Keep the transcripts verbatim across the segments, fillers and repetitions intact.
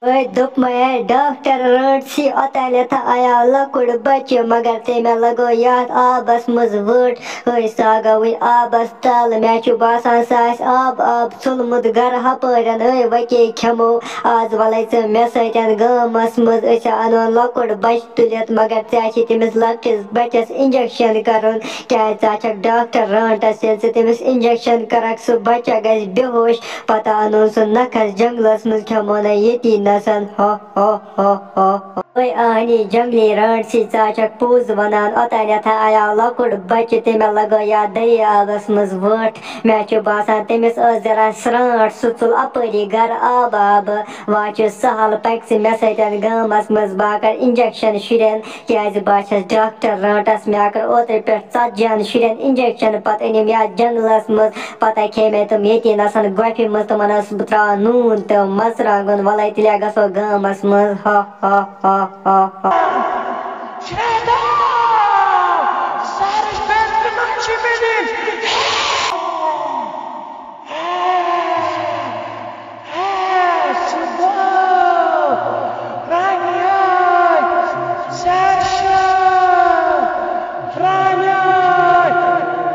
أے دوٚپمَے، "A doctor رٲنٛٹسی، اوٚتانٮ۪تھ آیاو لۄکُٹ بَچہِ، مگر تٔمۍ لَگٲو یَتھ آبَس منٛز ؤٹ۔ أے سُہ آو وٕنۍ آبَس تَل۔ مےٚ چھُ باسان، سُہ آسہِ آب آب ژوٚلمُت گَرٕ ہَپٲرٮ۪ن۔ أے وَکے کھٮ۪مو آز، وَلَے ژٕ مےٚ سۭتۍ گامَس منٛز۔ أسۍ اَنون لۄکُٹ بَچہِ تُلِتھ، مگر ژےٚ چھِ تٔمِس لۄکٹِس بَچَس اِنجَکشَن کَرُن، کیٛازِ ژٕ ہا چھَکھ ڈاکٹر رٲنٛٹَس۔ ییٚلہِ ژٕ تٔمِس اِنجَکشَن کَرَکھ، سُہ بَچہ گژھِ بے ہوش۔ پَتہٕ اَنون سُہ نَکھَس جنٛگلَس منٛز، کھٮ۪مون ییٚتی نَسَن۔ ہا، ہا، ہا، ہا، ہا۔" "اے اہنی جنٛگلی رٲنٛٹسی، ژٕ ہا چھَکھ پوٚز وَنان۔ اوٚتانٮ۪تھ آیاو لۄکُٹ بَچہِ، تٔمۍ لَگٲو یَتھ دٔریاوَس منٛز ؤٹھ۔ مےٚ چھُ باسان، تٔمِس ٲس ذرا سرٛانٛٹھ، سُہ ژوٚل اَپٲری گَرٕ آبہٕ آبہٕ۔ وۄنۍ چھُ سہل، پَکہِ ژٕ مےٚ سۭتۍ گامَس منٛز، بہٕ ہا کَرٕ اِنجَکشَن شُرٮ۪ن، کیٛازِ بہٕ ہا چھَس ڈاکٹر رٲنٛٹَس۔ مےٚ ہا کٔر اوترٕ پٮ۪ٹھ ژَتجی ہَن شُرٮ۪ن اِنجَکشَن، پَتہٕ أنِم یَتھ جنٛگلَس منٛز، پَتہٕ ہا کھے مےٚ تِم ییٚتی نَسَن گۄپھِ منٛز، تِمَن ٲسٕس بہٕ ترٛاوان نوٗن تہٕ مَرژٕوانٛگُن۔ وَلَے تیٚلہِ ہا گژھو گامَس منٛز۔ ہا، ہا، ہا، ہا، ہا۔ شیطان! سحرٕچ پیغمبر چھِ مےٚ دِنۍ۔ ہے، ہے، صُبح! رانیاے! سحر شاہ! رانیاے!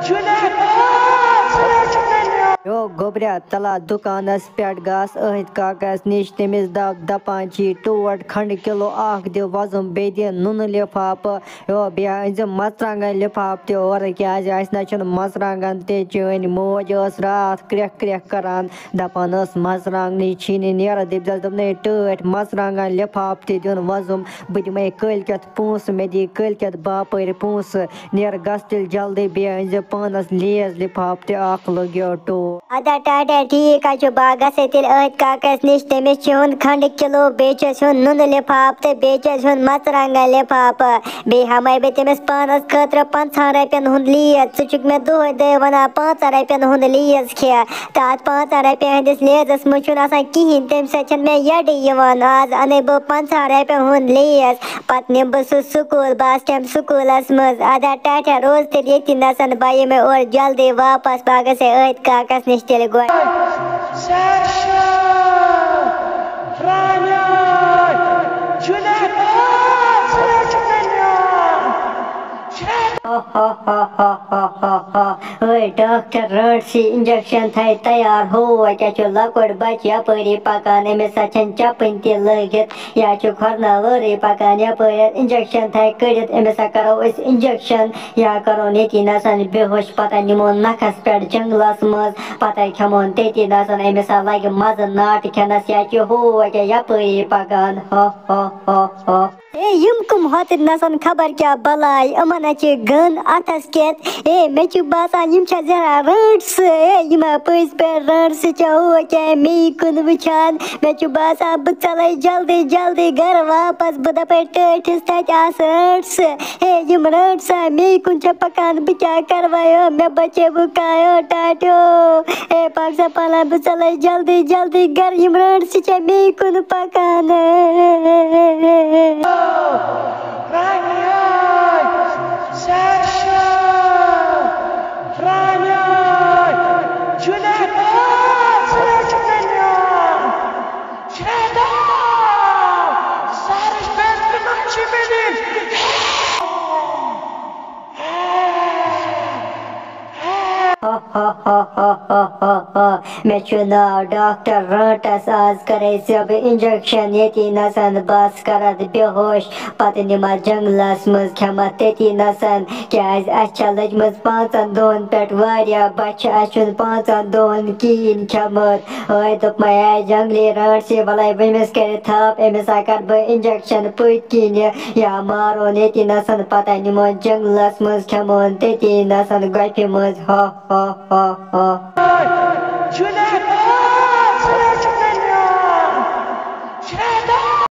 جُنید! آ، سحر چھُ مےٚ نیوٗ۔ یو گوٚبریا، تَلا دُکانَس پٮ۪ٹھ گژھ أہٕنٛدِ کاکَس نِش، تٔمِس دَپ، دَپان چھی، ٹوٹھ کھنٛڈٕ کِلوٗ اَکھ دِ وۄزُم، بیٚیہِ دِ نُنہٕ لِفافہٕ۔ یو، بیٚیہِ أنۍ زِ مَرژٕوانٛگَن لِفاف تہِ اورٕ، کیٛازِ اَسہِ نہ چھُنہٕ مَرژٕوانٛگَن تہِ۔ چٲنۍ موج ٲس راتھ کرٛٮ۪کھ کرٛٮ۪کھ کَران، دَپان ٲس، "مَرژٕوانٛگنٕے چھی نہٕ نیران۔" دٔپۍ زٮ۪س، دوٚپنَے، "ٹٲٹھۍ مَرژٕوانٛگَن لِفاف تہِ دیُن وۄزُم، بہٕ دِمَے کٲلۍ کٮ۪تھ پونٛسہٕ، مےٚ دِ کٲلۍ کٮ۪تھ باپٲرۍ پونٛسہٕ۔" نیر گژھ تیٚلہِ جلدی، بیٚیہِ أنۍ زِ پانَس لیز لِفاف تہِ اَکھ، لوٚگ یہِ ٹوٹھ۔ اَدا ٹاٹا، ٹھیٖک حظ چھُ، بہٕ ہا گژھٕ تیٚلہِ أتھۍ کاکَس نِش، تٔمِس چھِ ہُنٛد کھنٛڈٕ کِلوٗ، بیٚیہِ چھَس ہُنٛد نُنہٕ لِفاف تہٕ بیٚیہِ چھَس ہُنٛد مَرژٕوانٛگَن لِفاف۔ بیٚیہِ ہٮ۪مَے بہٕ تٔمِس پانَس خٲطرٕ پنٛژاہَن رۄپیَن ہُنٛد لیز۔ ژٕ چھُکھ مےٚ دۄہَے دۄہَے وَنان پنٛژاہ رۄپیَن ہُنٛد لیز کھےٚ۔ تہٕ اَتھ پانٛژَن رۄپیَن ہٕنٛدِس لیزَس منٛز چھُنہٕ آسان کِہیٖنۍ، تَمہِ سۭتۍ چھَنہٕ مےٚ یَڈٕے یِوان۔ آز اَنَے بہٕ پنٛژاہَن رۄپیَن ہُنٛد لیز، پَتہٕ نِمہٕ بہٕ سُہ سکوٗل، بہٕ آسہٕ کَمہِ سکوٗلَس منٛز؟ اَدا ٹاٹھا، روز تیٚلہِ ییٚتی نَسَن، بہٕ یِمَے اورٕ جلدی واپَس، بہٕ گژھے أتھۍ کاکَس نِش تیٚلہِ گۄڈٕ۔ سیر شاہ، رانیار، جُنید، آ، سیر چھُ مےٚ نیوٗن۔ ہا ہا ہا ہا ہا ہا ہا۔ ہے ڈاکٹر رٲنٛٹسی، اِنجَکشَن تھایہِ تیار۔ ہو، اَتہِ چھُ لۄکُٹ بَچہٕ یَپٲری پَکان، أمِس سا چھَنہٕ چَپٕنۍ تہِ لٲگِتھ، یا چھُ کھۄرنا وٲرٕے پَکان یَپٲرۍ۔ اِنجَکشَن تھایہِ کٔڑِتھ، أمِس سا کَرو أسۍ اِنجَکشَن، یا کَرون ییٚتی نَسَن بے ہوش، پَتہٕ نِمون نَکھَس پٮ۪ٹھ جنٛگلَس منٛز، پَتہٕ کھٮ۪مون تٔتی نَسَن۔ أمِس سا لَگہِ مَزٕ ناٹہٕ کھٮ۪نَس، یا چھُ ہو اَتہِ یَپٲری پَکان۔ ہا ہا ہا ہا۔ ہے، یِم کٕم ہۄتٕرۍ نَسَن خبر کیٛاہ بَلاے، یِمَن ہا چھِ گَن اَتھَس کٮ۪تھ۔ ہے، مےٚ چھُ باسان، یِم چھا زِہرا رٲنٛٹسہٕ۔ ہے، یِم ہا پٔزۍ پٲٹھۍ رٲنٛٹسہٕ چھا، ہُہ کیٛاہ مےٚ کُن وٕچھان۔ مےٚ چھُ باسان، بہٕ ژَلَے جلدی جلدی گَرٕ واپَس، بہٕ دَپَے ٹٲٹھِس تَتہِ آسہٕ رٲنٛٹسہٕ۔ ہے، یِم رٲنٛٹسا مےٚ کُن چھا پَکان، بہٕ کیٛاہ کَرٕ وۄنۍ، مےٚ بَچے بہٕ کانٛہہ ٹاٹیو۔ ہے، پَکھ سا پَلہ، بہٕ ژَلَے جلدی جلدی گَرٕ، یِم رٲنٛٹسہٕ چھا مےٚ کُن پَکان۔ رانیار، سیر شاہ، رانیار، جُنید، آ، سیر چھُ مےٚ نیوٗن۔ شیطان، سیر چھُ مےٚ نیوٗن۔ ہا ہا ہا ہا ہا ہا ہا۔ مےٚ چھُ ناو ڈاکٹر رٲنٛٹَس، آز کَرَے ژےٚ بہٕ اِنجَکشَن ییٚتی نَسَن، بَس کَرَتھ بے ہوش، پَتہٕ نِمَتھ جنٛگلَس منٛز، کھٮ۪مَتھ تٔتی نَسَن، کیٛازِ اَسہِ چھےٚ لٔجمٕژ پانٛژَن دۄہَن پٮ۪ٹھ واریاہ بۄچھِ، اَسہِ چھُنہٕ پانٛژَن دۄہَن کِہیٖنۍ کھٮ۪مُت۔ ہے دوٚپمَے، ہے جنٛگلی رٲنٛٹسی، وَلَے وٕمِس کٔرِتھ تھَپھ، أمِس ہا کَرٕ بہٕ اِنجَکشَن پٔتۍ کِنۍ، یا مارون ییٚتی نَسَن، پَتہٕ نِمون جنٛگلَس منٛز، کھٮ۪مون تٔتی نَسَن گۄپھِ منٛز۔ ہا ہا ہا ہا۔ جُنید،